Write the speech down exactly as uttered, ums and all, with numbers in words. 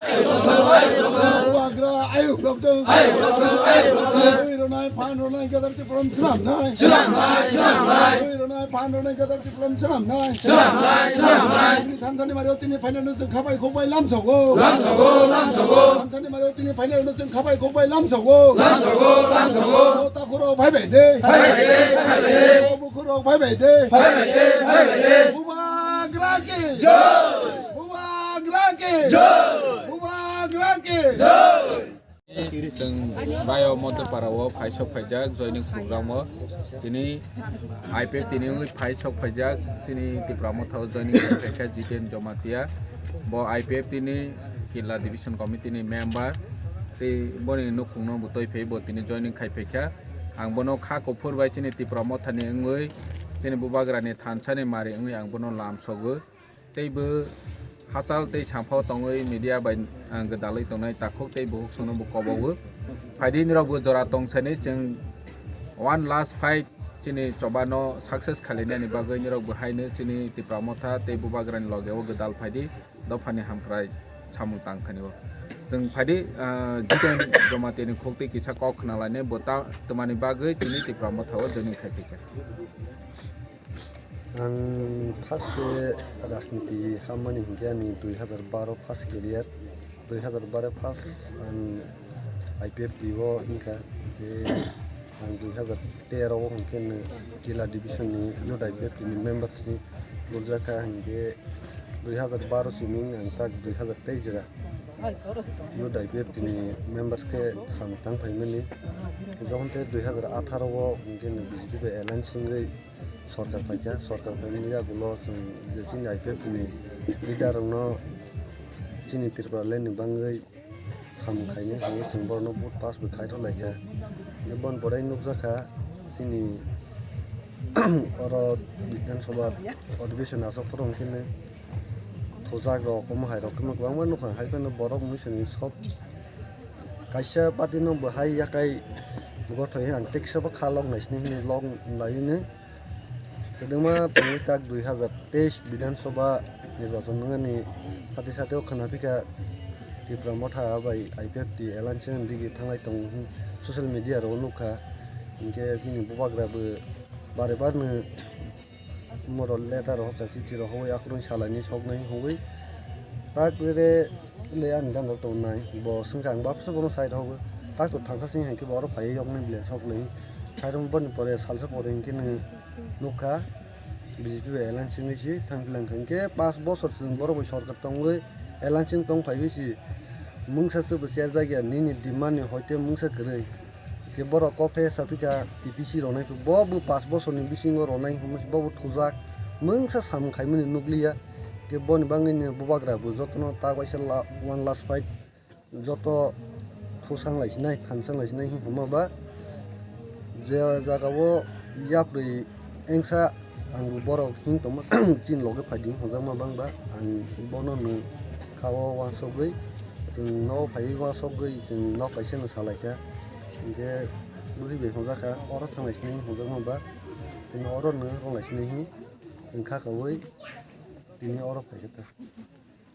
Bubagra ayuk rok tong. Ayuk rok tong, ayuk rok tong. Twi rwnai, phan rwnai, gadar Tipra mung swnamnai. Swnamnai, swnamnai. Twi rwnai, phan rwnai, gadar Tipra mung swnamnai. Swnamnai, swnamnai. Tini thansani mario tini phainai no chwng khabai khokbai lamsogo. Lamsogo, lamsogo. Thansani mario tini phainai no chwng khabai khokbai lamsogo. Lamsogo, lamsogo. O takhurok phaibai de. Phaibai de, phaibai de. O bukhurok phaibai de. Phaibai de, phaibai de. Bubagra ki. Jai. Bubagra ki. Jai. Bubagra ki. Jai. Chwng baio Modopara o phaisok phaijak joining program o. Tini I P F T ni wngwi phaisok phaijak chini Tipra Motha o joining khaikha Jiten Jomatia. Bo I P F T ni Killa Division Committee ni member. Tei boni nukhungno bo twi phai bo tini joining khai phaikha. Ang bono kha kuphur bai chini Tipra Motha ni wngwi chini Bubagra ni thansa ni mari wngwi ang bono lamsogo. Tei bo hachal tei sampha tongwi media bai, ah, gwdalwi tongnai takhuk tei bukhuk songno bo kobogo. Phaidi nirok bo jora tong sani chwng one last fight chini choba no success khalinani bagwi nirok bo haino chini Tipra Motha tei Bubagra ni loge o gwdal phaidi dophani hamkrai samung tang thani o. Chwng phaidi, ah, Jiten Jomatia ni khuk tei kisa kok khna lainai bo ta twmani bagwi chini Tipra Motha o joining khai phaikha. Ang first khe rajniti hammani hinkhe ani dui hazar baro first career, dui hazar baro first ang I P F T o hinkha, hinkhe ang dui hazar tero o hinkhe no Killa Division ni Youth I P F T ni members ni burjakha, hinkhe dui hazar baro simi ang tak dui hazar teis jora Youth I P F T ni members khe samung tang phaimani, jokhon tei dui hazar atharo o hinkhe no B J P bai alliance wngwi sorkar phaikha, sorkar phaimani yagulo chwng je chini I P F T ni leader rokno chini Tripura land ni bagwi samung khainai hinwi chwng borokno vote pass bo khairok laikha. Boni pore nukjakha chini oro Bidhan Sabha Adhibeshon aswk phuru hwnkhe thujak rok omo hai rok kwbangma nukha, hai phano borok mui sini sob kaisa party no bo hai yakai gothoi ang teksa bo kha lok nai sini hinwi lok lai hwnwi. Kwdwma tongwi tak dui hazar teis Bidhan Sabha nirbachon wngnani sati sati o khwna phikha Tipra Motha bai I P F T alliance ni digi thanglai tongo hwn social media rok nukha. Hinkhe chini Bubagra bo bare barno moral letter rok hoka chithi rok hoi akhoroi salaini soknai hogwi tak re le ani gana tongnai bo swngkha ang bapsa bono sai rok tak to thangsa sing hai khe bo oro phai yoknai ble soknai sai rok boni pore salsa pore hinkhe nw nukha B J P bai alliance wngwi si thang philang kha hinkhe panch bosor chwng borok bai sorkar tongwi alliance wng tong phaiwi si mungsa chwbo cherjakya nini demand ni hoite mungsa kwrwi. Khe borok kok thai sa phika T P C rwnai khe bo bo panch bosorni bisingo rwnai hinwi bo bo thujak mungsa samung khaimani nukliya. Khe boni bagwino Bubagra bo jotono tak waisa la-, one last fight joto thusang lai sinai, thansang lai sinai hinwi hwnma ba je jagao yapri engsa ang bo borok hing tongma chini loge phaidi hwnjakma bangba ang bono nung kha-o uansukgwi chwng nogo phaiwi uansukgwi chwng nok kaisa no salaikha. Hinkhe bwrwi bai hwnjakha, oro thanglai sinai hinwi hwnjakma ba, tini oro no ronglai sinai hinwi chwng kha kaui tini oro phaikha ta.